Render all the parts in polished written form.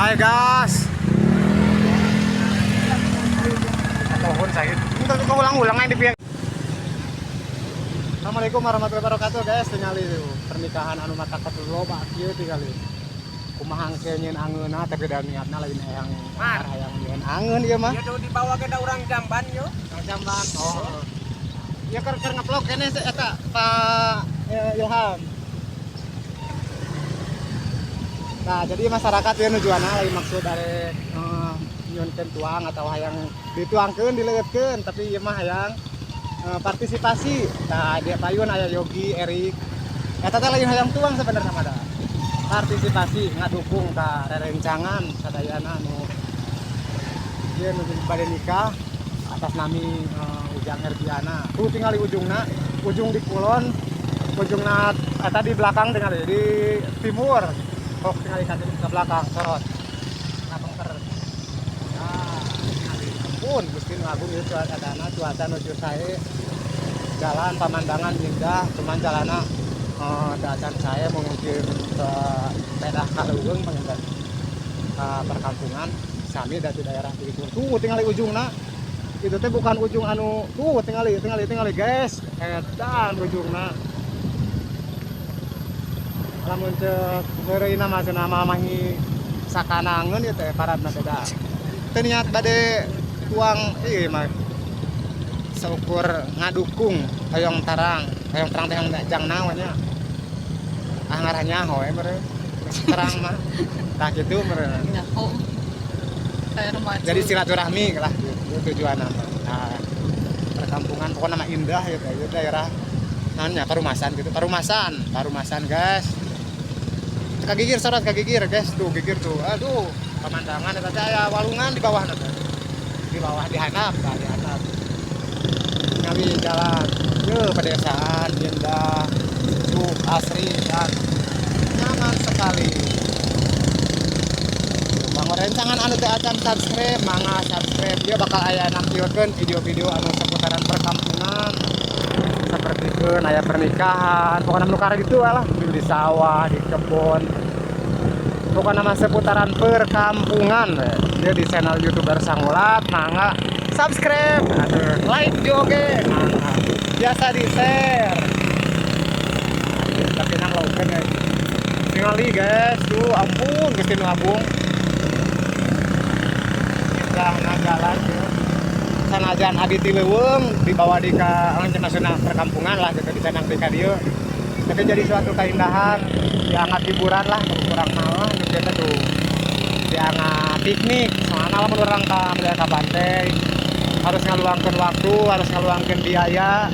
Ayo gas. Atohun saya. Ini kok ulang-ulang aja di pihak. Assalamualaikum warahmatullahi wabarakatuh guys. Tingali tuh pernikahan anu mata loba kieu tingali. Kumaha engke nyieun angeunna tapi da niatna lain hayang hayang nyieun angeun ieu mah. Ya tuh dibawa ke orang jamban yo. Kang Jamban. Oh. Ya keur keur ngevlog keneh eta Pak Ilham. Nah, jadi masyarakat ya nujuana lain maksud dari nyunkeun tuang atau hayang dituangkeun dileueutkeun tapi ieu mah hayang partisipasi. Nah, dia payun aya Yogi, Erik. Eta teh lain hayang tuang sebenarnya mah da. Partisipasi ngadukung ka rerencangan sadayana anu ieu nu bade nikah atas nami Ujang Erdiana. Tuh tinggal di ujungna, ujung di kulon, ujungna eta di belakang tinggal di timur. Kok tinggal di ke belakang sorot. Ngapengker. Nah, ampun Gusti nu agung ieu cuacana cuaca nuju sae. Jalan pemandangan indah, cuman jalana acan saya mungkin ke pedah kaleuweung panginten. Ka perkampungan sami dari daerah itu. Tuh tinggal di ujungna. Itu teh bukan ujung anu tuh tingali tingali tingali guys, edan ujungna. Lamun ceuk heureuyna mah cenah mamahi sakanangeun ieu teh paradna teh da. Teu niat bade tuang ieu mah saukur ngadukung hoyong tarang teh hoyong jang naon nya. Ah ngarah nyaho we meureun. Terang mah. Tah kitu meureun. Nyaho. Jadi silaturahmi lah gitu tujuan nama. Nah, perkampungan pokoknya nama indah gitu ya, daerah namanya Parumasan gitu, Parumasan, Parumasan guys. Kagigir sorot kagigir guys, tuh gigir tuh. Aduh, pemandangan eta teh aya walungan di bawah teh. Di bawah di handap, nah, di handap. Ngawi jalan ke pedesaan indah, sejuk, asri dan nyaman sekali. Mangga rencangan anu teu acan subscribe, mangga subscribe. Dia bakal aya nampilkeun video-video anu seputaran perkampungan. Seperti keun aya pernikahan, pokoknya nu kara gitu lah, di sawah, di kebon. Pokoknya mah seputaran perkampungan we. Dia di channel YouTuber Sangulat, mangga subscribe, aduh, like juga, mangga. Biasa di share. Tapi nang laukeun ya. Tingali guys, tuh ampun Gusti nu agung. Indahna jalan gitu. Sanajan abi ti leuweung dibawa di ka maksudna perkampungan lah gitu dicanang di ka dieu. Tapi jadi suatu keindahan, dianggap hiburan lah kurang malah gitu biasa tuh. Dianggap piknik, soalnya lamun urang ka ka pantai harus ngaluangkeun waktu, harus ngaluangkeun biaya.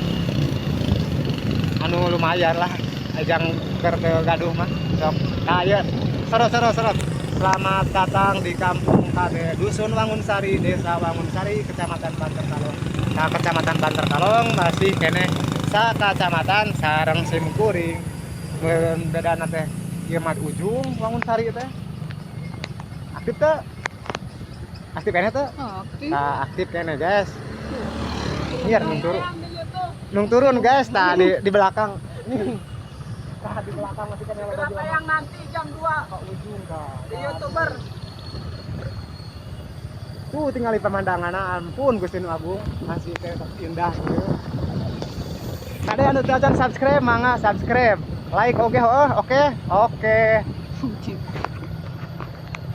Anu lumayan lah ajang keur teu gaduh mah. Sok. Nah, ieu sorot sorot sorot. Selamat datang di Kampung KB Dusun Wangunsari, Desa Wangunsari, Kecamatan Bantarkalong. Nah, Kecamatan Bantarkalong masih keneh sakacamatan sareng simkuring. Meureun bedana teh ieu mah ujung Wangunsari teh. Aktif teh? Aktif keneh teh? Aktif. Nah, aktif keneh, guys. Iya, nung turun. Nung turun, guys. Nah, di belakang. Nih. Nah, di belakang masih kena loba Berapa yang nanti jam 2 ke ujung kah. di YouTuber. Tuh tinggal di pemandangan ampun Gusti Nu Agung masih tetap indah gitu. Ada anu teu acan subscribe mangga subscribe. Like oke oh, oke. Oke.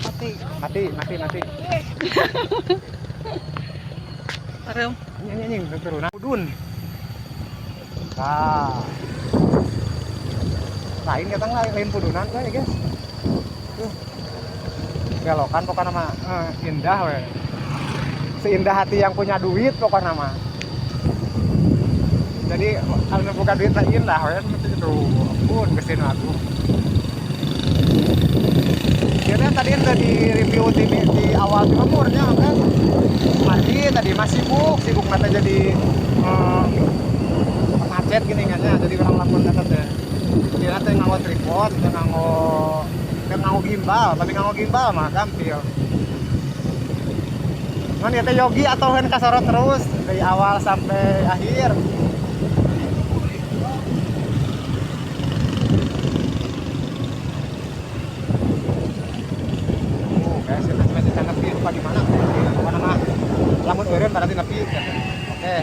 Mati. Mati mati mati. Parem. Nying nying turun. Udun. Nah. Lain kata lain, lain pudunan we guys. Tuh. Belokan pokoknya mah indah we. Seindah hati yang punya duit pokoknya mah. Jadi kalau bukan duit lah indah we itu. Ampun geus aku. Kira tadi udah di review di awal timurnya kan. Mandi tadi masih sibuk, sibuk mata jadi macet gini kan ya. Jadi orang lamun kata teh. Dia teh nganggo tripod, teh nganggo gimbal, tapi nganggo gimbal mah gampil. Cuman ya teh Yogi atau hen kasorot terus dari awal sampai akhir. Guys, masih nepi lupa di mana. Pokoknya mah lamun eureun berarti nepi. Oke.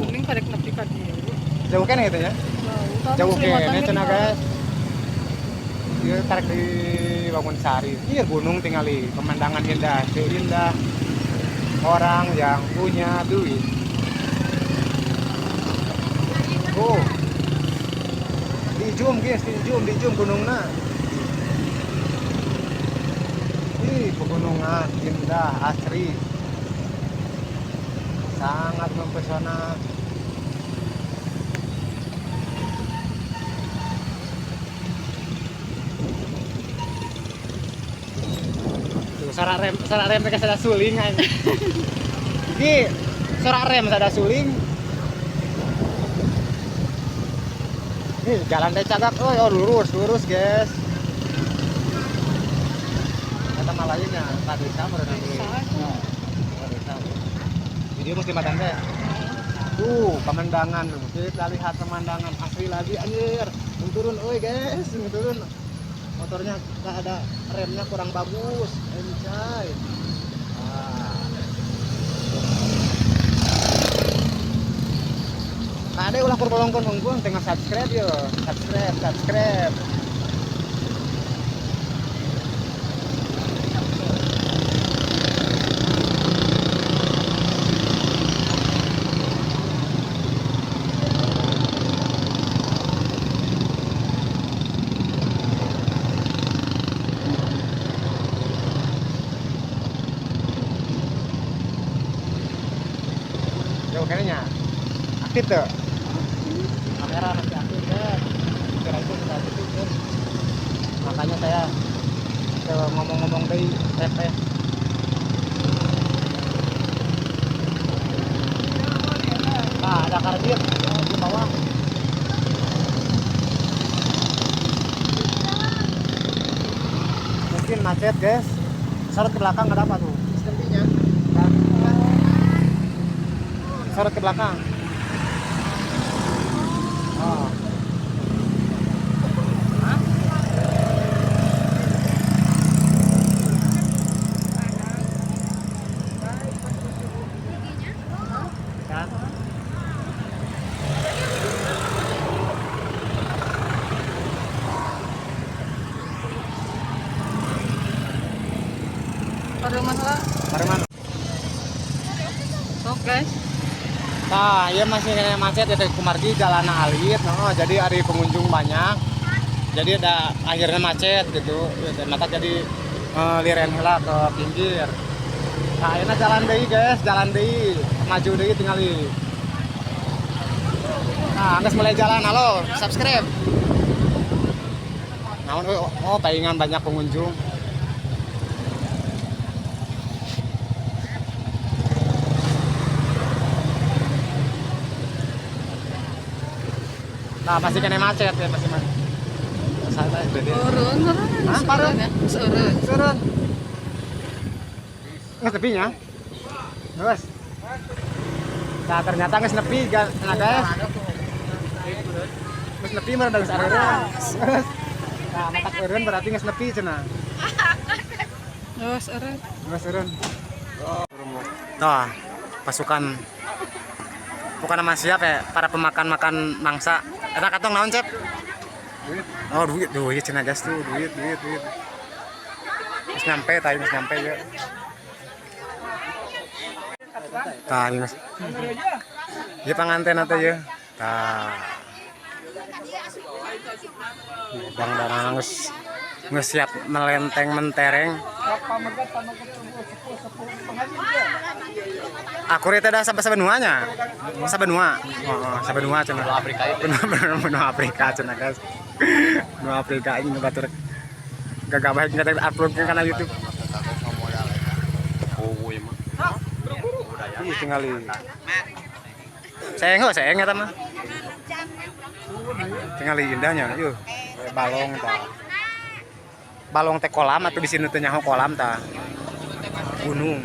Mending karek nepi ka dieu. Jauh kan gitu ya? Jauh kene cenah guys. Ieu tarik di Bangun Sari. Iya gunung tingali, pemandangan indah, seindah orang yang punya duit. Oh. Di zoom guys, di zoom gunungna. Ih, pegunungan indah, asri. Sangat mempesona. Tuh, sorak rem mereka sada suling aja. Iki sorak rem sada suling. Nih, jalan teh cagak, oh, lurus, lurus, guys. Kata malayunya, Pak Desa merenang dulu. Desa. Jadi mesti makan teh. Pemandangan. Kita lihat pemandangan asli lagi, anjir. Turun, oi guys, turun. Motornya nggak ada remnya, kurang bagus, encai. Nah, ada ulah kurbolongkon unggul, tengah subscribe yo, subscribe, subscribe. Jauh kayaknya aktif tuh. Kamera masih aktif deh. Kira itu sudah aktif deh. Makanya saya ngomong-ngomong dari PP. Nah, ada karbit di bawah. Mungkin macet guys. Sorot ke belakang ada apa tuh? Sepertinya. Sorot ke belakang. Oh. Paruman. Sok guys. Nah, ya masih kena macet ya dari Kumargi jalan alit, no, jadi ada pengunjung banyak. Jadi ada akhirnya macet gitu. Mata jadi liren heula ke pinggir. Nah, akhirnya jalan deui guys, jalan deui, maju deui tingali. Nah, geus mulai jalan, halo, subscribe. Naon oh, palingan banyak pengunjung. Nah, masih kena macet ya, masih macet. Santai berarti. Turun, Hah, parun? Turun. Turun. Nggak tepinya. Terus. Nah, ternyata nggak nepi, nah guys. Nggak nepi mah udah areureun. Terus. Nah, matak eureun berarti nggak nepi cenah. Terus eureun. Terus eureun. Nah, pasukan bukan nama siap ya, para pemakan-makan mangsa. Eta katong naon, Cep? Duit. Oh, duit, duit cenah guys tuh, duit, duit, duit. Geus nyampe tadi, geus nyampe ya. Tah, geus. Ieu panganten atuh ieu. Tah. Bang Danang geus siap melenteng mentereng. Aku reta dah sampai sabenuanya. Sabenua. Oh, sabenua cenah. Benua Afrika itu. Benua Afrika cenah guys. Benua Afrika ini batur gagah baik nggak upload ke kana YouTube. Oh, iya mah. Ih, tingali. Sayang kok, sayang eta mah. Tingali indahnya, yuh. Balong ta. Balong teh kolam atuh di sini teh nyaho kolam ta. Gunung.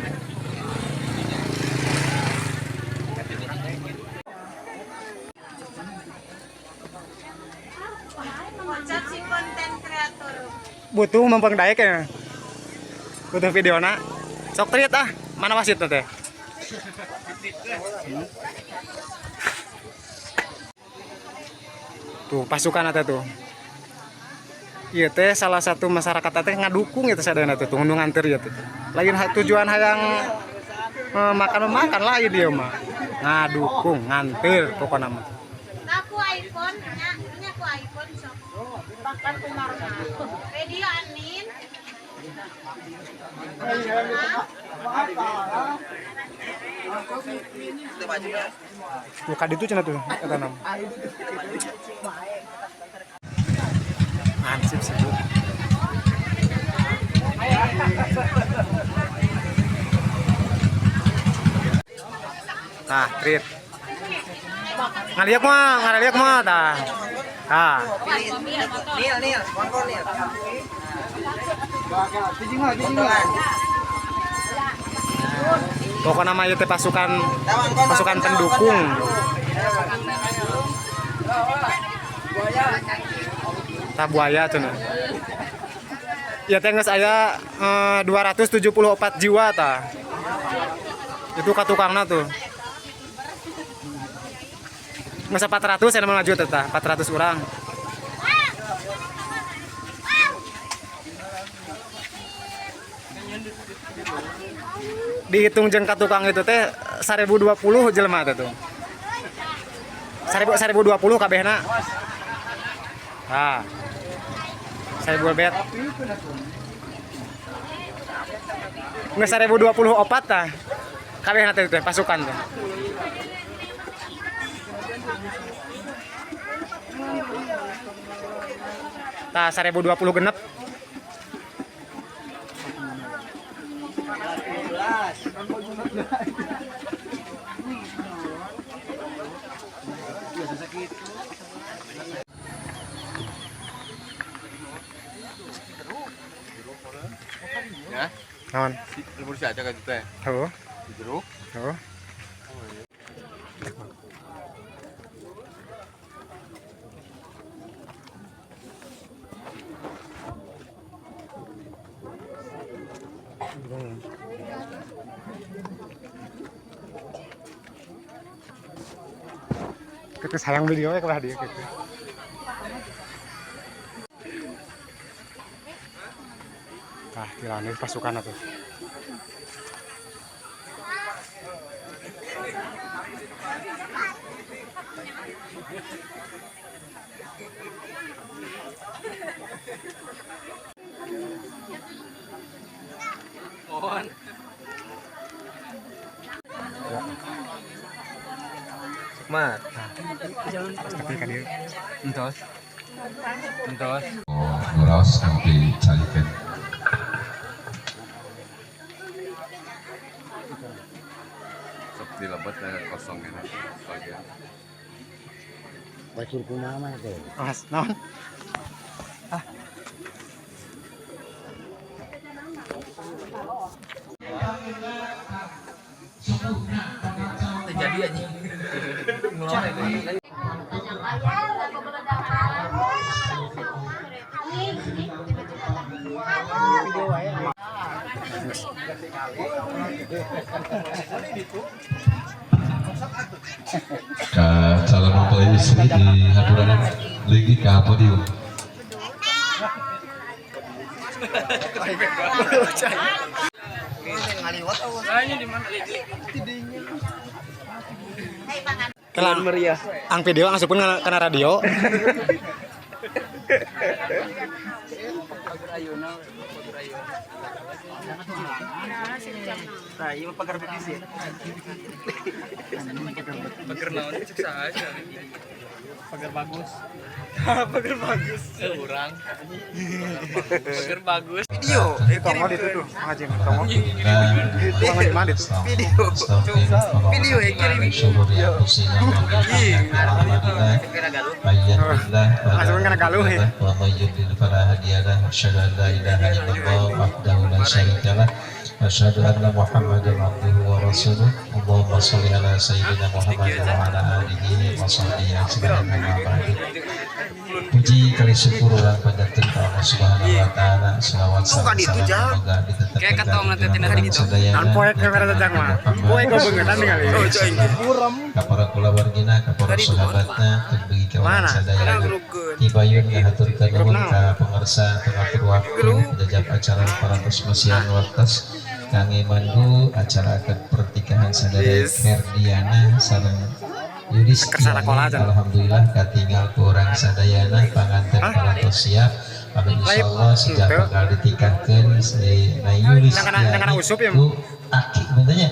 Butuh mempeng daek ya. Butuh videona. Sok treat ah, mana wasit teh? Tuh pasukan teh tuh. Ieu teh salah satu masyarakat teh ngadukung itu sadayana teh tuh nu nganter ieu teh. Lain tujuan hayang makan makan lain dia mah. Ngadukung nganter pokokna mah. Aku iPhone, nya, nya aku iPhone sok. Bahkan kumarna. Radio Anin. Tuh kaditu cenah tuh eta nama. Hansip sibuk. Nah, treat. Ngaliak mah tah. Tah. Nil, Nil, monggo Nil. Pokokna mah ieu teh pasukan pasukan pendukung. Tah buaya cenah. Ya teh geus aya 274 jiwa tah. Itu ka tukangna tuh. Geus 400 aya maju teh tah, 400 urang. Dihitung jeung ka tukang itu teh 1020 jelema teh tuh. 1000 1020 kabehna. Tah. 1000 bet. Geus 1024 tah. Kabehna teh teh pasukan teh. Tah 1020 genep. Ya, Naon? lebur si aja ka teh. Heuh. Jeruk. Heuh. Kita sayang video ya kelah dia gitu. Tah, tilane pasukan atuh. Mat. Tapi kan dia Entos. Entos. Nguraos anu dicalikeun. Sok dilebet kosong ini bagian. Mas, naon? Terjadi anjing. Ka calon mempelai istri di haturan lagi ke podium. Kelan meriah. Ang video langsung pun kana radio. Nah, iya mah pagar betis ya. Pagar naon cek saha aja. Pagar bagus. Pagar bagus. Urang. Pagar bagus. Video. Tongo itu tuh, ngajeng tongo. Tongo di mana itu? Video. Video ya kirim. Langsung kena galuh ya. Wa may yudlil fala hadiya lahu, asyhadu an la ilaha illallah wahdahu la syarika lah, asyhadu anna Muhammadan abduhu wa rasuluh. Allahumma sholli ala sayyidina Muhammad wa ala alihi wa sahbihi ajma'in. Amma ba'du. Puji kali syukur urang panjatkeun ka Allah Subhanahu wa taala. Selawat salam semoga ditetapkan Kayak ketong nanti tina urang gitu. sadayana. Naon poek kamera jajang mah. Poek kebeungetan ningali. Ka para kulawargina, ka para sahabatna, teu beuki ka urang Mana? sadayana. Tibayun ngahaturkeun nuhun ka pangarsa pengatur waktu jajab acara parantos masihan waktos kangge mandu acara akad pernikahan sadaya Ferdiana sareng Yudhistiani. Alhamdulillah katinggal ku urang sadayana panganten parantos siap. Anu insyaallah sejak bakal ditikahkeun si na Yudhistiani ku aki benernya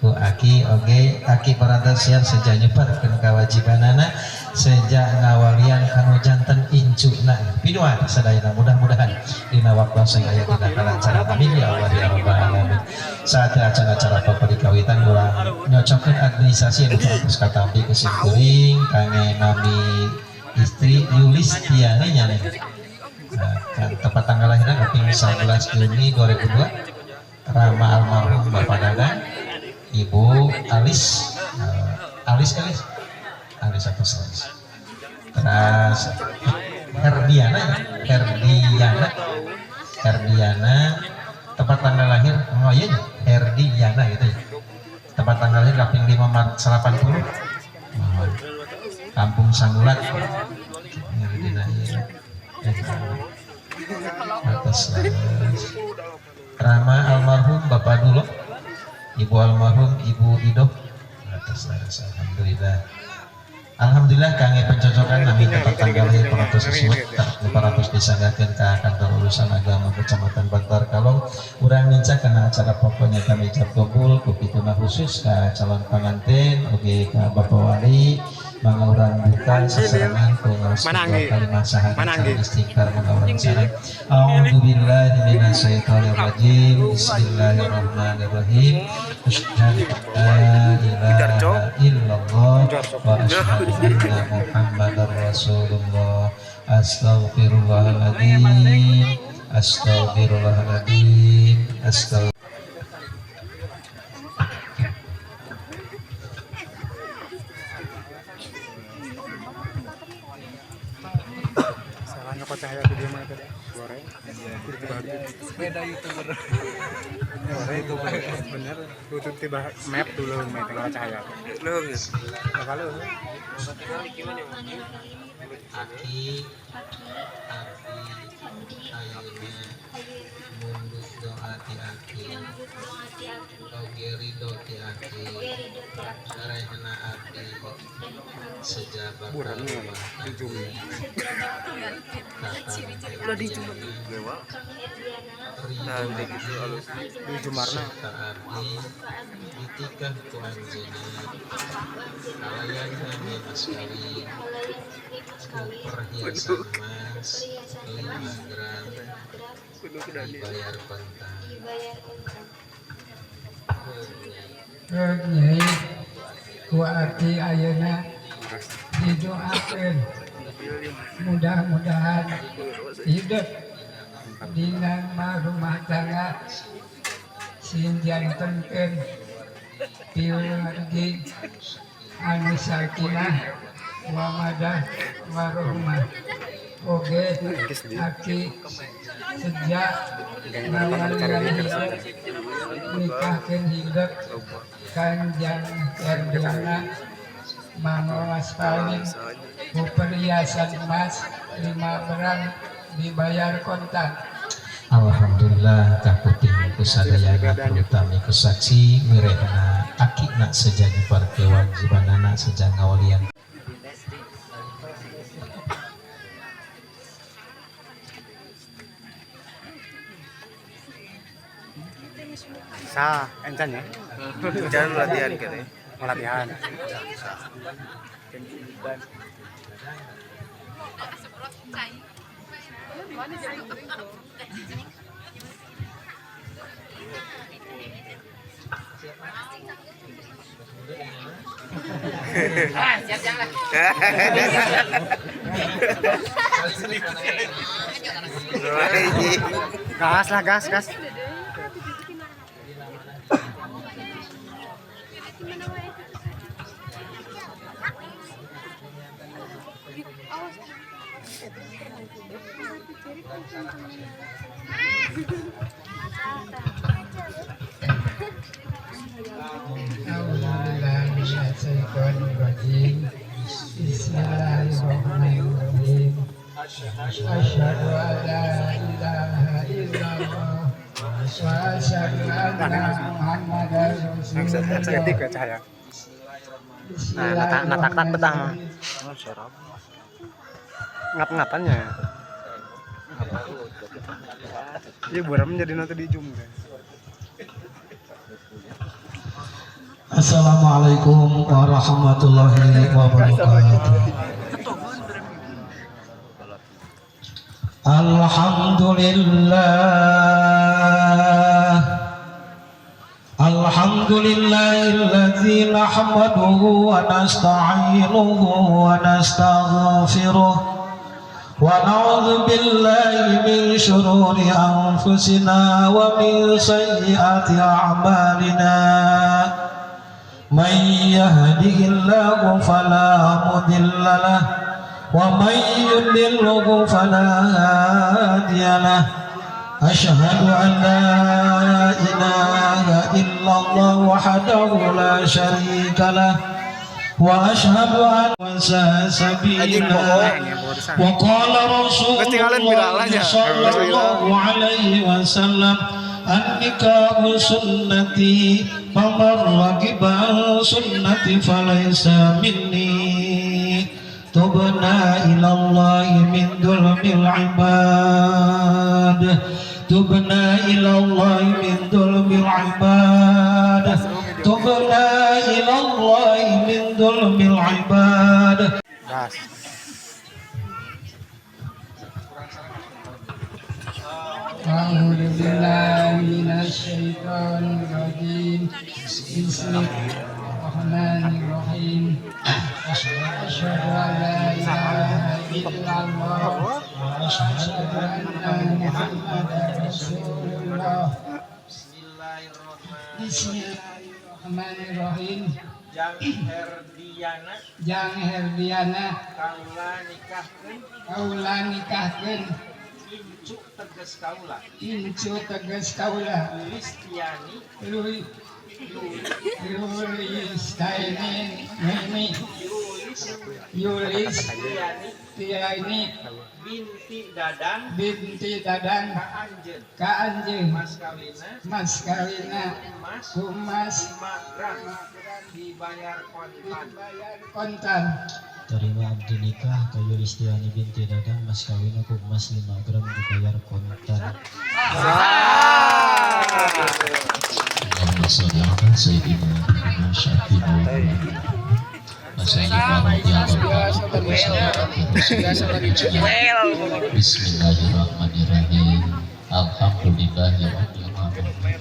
ku aki. Oge aki parantos siap sejak nyebarkeun kewajibanana sejak ngawalian kanu janten incuna pinuan sadayana. Mudah-mudahan dina waktu sing aya dina kalancaran, amin ya Allah ya rabbal alamin. Saat acara-acara pokok dikawitan, urang nyocokkeun administrasi anu parantos katampi ku simkuring kangge nami istri Yulistiani nya nih. Nah, kan tepat tanggal lahirnya kaping 11 Juni 2002, Rama almarhum Bapak Dadang, Ibu Alis, Alis Alis Alis atau Salis, terus Herdiana ya? Herdiana Herdiana tepat tanggal lahir, oh iya ya, Herdiana gitu ya, tepat tanggal lahir kaping 5 Maret 80, oh, Kampung Sangulat. Dina ieu. Atas Rama almarhum Bapak Dulo, Ibu almarhum Ibu Ido. Atas laras. Alhamdulillah. Alhamdulillah kangge pencocokan nami tepat tanggal lahir parantos sesuai 400 disanggakeun ka kantor urusan agama Kecamatan Bantar Kalong. Urang nincak kana acara pokoknya kami ijab kabul ku pituna khusus ka calon panganten oge ka Bapak Wali. Mangga urang buka sasarengan ku ngaos Mana Anggi? Kalimat syahadat Mana Anggi? sareng istighfar. Mangga urang sareng. A'udzubillahi minasyaitonir rajim. Bismillahirrahmanirrahim. Asyhadu an la ilaha illallah wa asyhadu anna Muhammadar Rasulullah. Astaghfirullahaladzim. Astaghfirullahaladzim. Astaghfirullah. Salah nyokot cahaya video mana tadi? Goreng. Beda YouTuber. Goreng itu bener. Tutup tiba map dulu main tengah cahaya. Leuh. Bakal lu. Aki abdi ayeuna mundut doa ti aki oge ridho ti aki karehna abdi seja bakal Buram nih, rumah di zoom ya. Udah di zoom. Nah, udah gitu halus. Di Jumarna. Ka abdi ditikah ku anjeunna kalayan nami mas kawin ku perhiasan emas 5 gram dibayar kontan. Nyai, ku aki ayeuna didoakeun mudah-mudahan hidup dina rumah tangga sing jantenkeun piwargi anu sakinah mawaddah warohmah. Oge aki sejak ngawalian hidup nikahkeun hidup kanjang Erdiana mangolas kawin ku perhiasan emas 5 gram dibayar kontan. Alhamdulillah kapuping ku sadayana terutami ku saksi wirehna akina seja nyubar kewajibanana seja ngawalian. Sah, encan ya. Jangan latihan kene. Mau latihan. Gas lah, gas, gas. A'udzubillahi. Bismillahirrahmanirrahim. Asyhadu an la ilaha illallah wa asyhadu anna Muhammadar Rasulullah. Cahaya. Nah, natak tak betah mah. Ngap-ngapannya. Iya, buram jadi nanti di jum. Assalamualaikum warahmatullahi wabarakatuh. Alhamdulillah, Alhamdulillahilladzi nahmaduhu wa nasta'inuhu wa nastaghfiruh wa na'udzu billahi min syururi anfusina wa min sayyiati a'malina. Man yahdihillahu fala mudilla lah wa man yudlilhu fala hadiya lah. Asyhadu an la ilaha illallah wahdahu la syarika lah wa asyhadu anna sabila. Wa qala Rasulullah sallallahu alaihi wasallam, an-nikahu sunnati faman ragiba an sunnati falaysa minni. Tubna ilallahi min dhulmil ibad, tubna ilallahi min dhulmil ibad, tubna ilallahi min dhulmil ibad. Gas. A'udzu billahi minasyaitonir rajim. Bismillahirrahmanirrahim. Asyhadu an la ilaha illallah wa asyhadu anna Muhammadar Rasulullah. Bismillahirrahmanirrahim. Jang Herdiana, Jang Herdiana, kaula nikahkeun kaula nikahkeun incu teges kaula incu teges kaula Listiani Yulistaini Mimi Yulis Yulis Tiani Tiani binti Dadang binti Dadang ka anjeun ka anjeun mas kawina mas kawina emas emas 5 gram dibayar kontan. Dibayar kontan. Terima abdi nikah ka Yulistiani binti Dadang, mas kawin ku emas 5 gram dibayar kontan. Allahumma sholli ala sayyidina Muhammad syafi'i wa Bismillahirrahmanirrahim. Alhamdulillahirabbil alamin.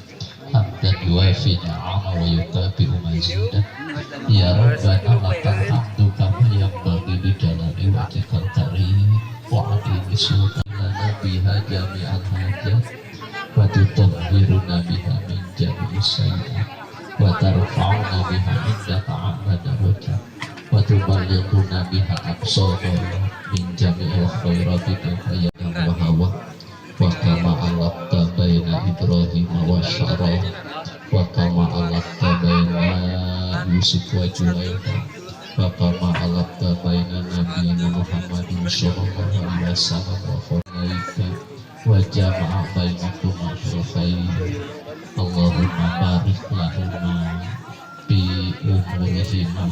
Hamdan yuwafi ni'ama wa yukafi'u mazidah. Ya Rabbana lakal hamdu kama yanbaghi li jalali wajhikal karim wa 'azimi sultanika biha jami'al hajat wa tutahhiruna biha min jami'is sayyi'at wa tarfa'una biha indaka 'ala darajat wa tuballighuna biha aqsa min jami'il khairati fil hayati wa hawa wa kama alaqta baina Ibrahim wa Syarah wa kama alaqta baina Yusuf wa Julaikha wa kama alaqta baina nabiyina Muhammadin sallallahu alaihi wasallam wa khulaika wa jama'a bainakum fil khair. Allahumma barik lahuma bi umurihima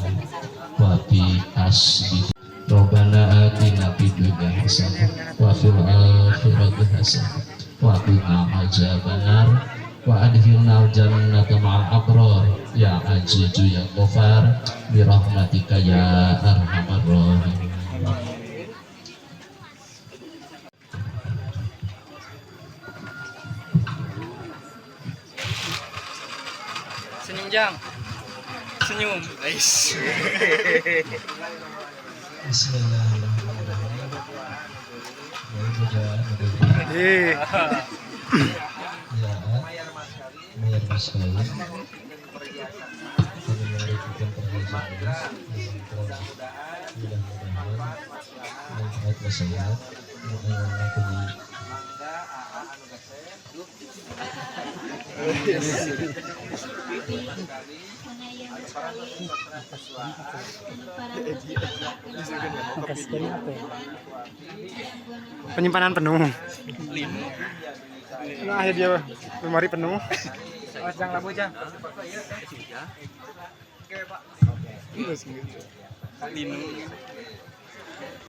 wa bi kasbihi. Rabbana atina fid dunya hasanah wa fil akhirati hasanah wa qina azabannar wa adkhilna jannata ma'al abrar ya azizu ya ghafar bi rahmatika ya arhamar rahimin. Senyum Jang. Senyum. Guys. Bismillahirrahmanirrahim. Ya Ibu jangan ya, bayar mas kawin. Kami memberikan perhiasan emas, mudah-mudahan manfaat maslahat. Mangga AA anu geseh. Penyimpanan penuh. Nah, akhirnya dia memori penuh. Awas jang labu jang.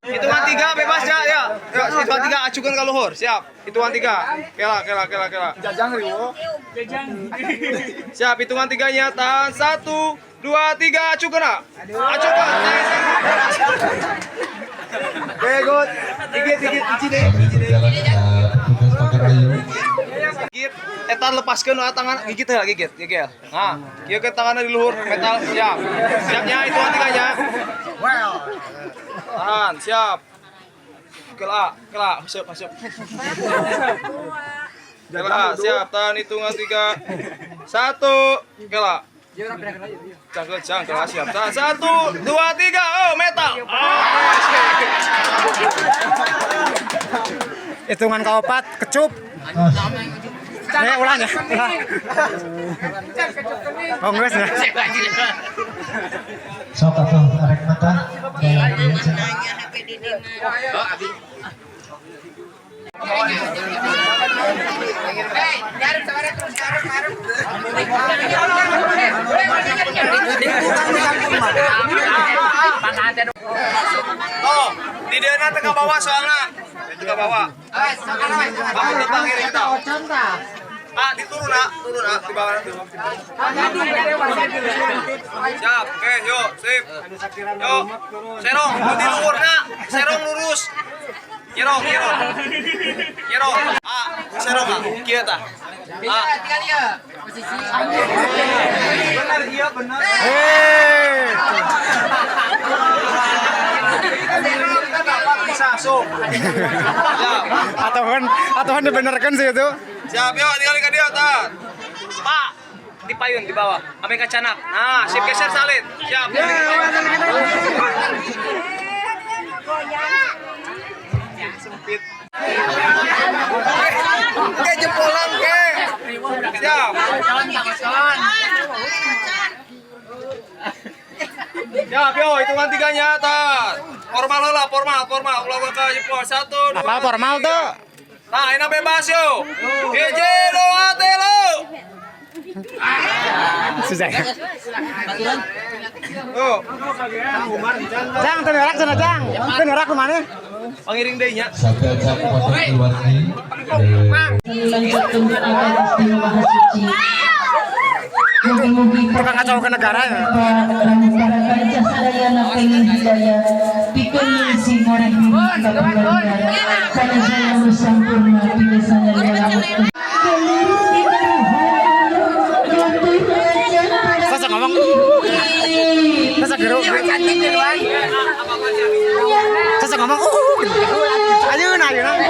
Hitungan 3 bebas ya, ya. Yuk, hitungan 3 acukan ke luhur. Siap. Hitungan 3. Kela, kela, kela, kela. Jajang Rio. Siap, hitungan 3-nya. Tahan 1, 2, 3, acukan. Ah. Acukan. Oke, good. Dikit, dikit, hiji deh. Sambil berjalan petugas pagar ayu. Gigit, eta lepaskeun ah, tangan gigit heula gigit, gigit. Nah, kieu ke tanganna di luhur metal siap. Siapnya hitungan 3-nya. Tahan, siap. Kela, kela, masuk, masuk. Kela, siap, tahan hitungan 3. 1, kela. Jangkel, jangkel, siap. Tahan, 1, 2, 3, oh metal. Ah, Hitungan keempat, kecup. Ulang ya. Ulang. Oh, enggak sih. Sok atuh arek mata. Gaya ieu cenah. Oh, di dia tengah bawah soalnya. Tengah bawah. Bangun tentang ini kita. Ah, diturun ah, turun ah, di bawah. Siap, oke, yuk, sip. Yuk, serong, di luhur nak, serong lurus. Nyerong, nyerong. Nyerong. Ah, serong ah, kieu tah. Ah. Benar, iya benar. Hei. Bisa, so. Siap. Atau dibenerkan sih itu. Siap, yuk, tinggal ke dia, tahan. Pak, di payun di bawah. Ame kacanak. Nah, sip geser salin. Siap. Sempit. Oke, jempolan ke. Siap. Siap, yo, hitungan 3-nya, tahan. Formal lah, formal, formal. Ulah ke jempol. 1, 2, Apa formal tuh? Nah, ini bebas yo. Hiji, dua, tilu. Susah ya. Tuh, Jang, teu ngerak cenah, Jang. Teu ngerak kemana? pangiring deui nya. Sampai aja foto keluarga. Melanjutkan doa Gusti Maha Suci. Mugi-mugi Tukang kacau ke negara ya. para kanca sadayana pengin hidayah pikeun ngisi ngoreh diri ka keluarga kana jaya nu sampurna pinasangan. Sasa ngomong. Sasa geru. Sasa ngomong. Ayeuna, ayeuna.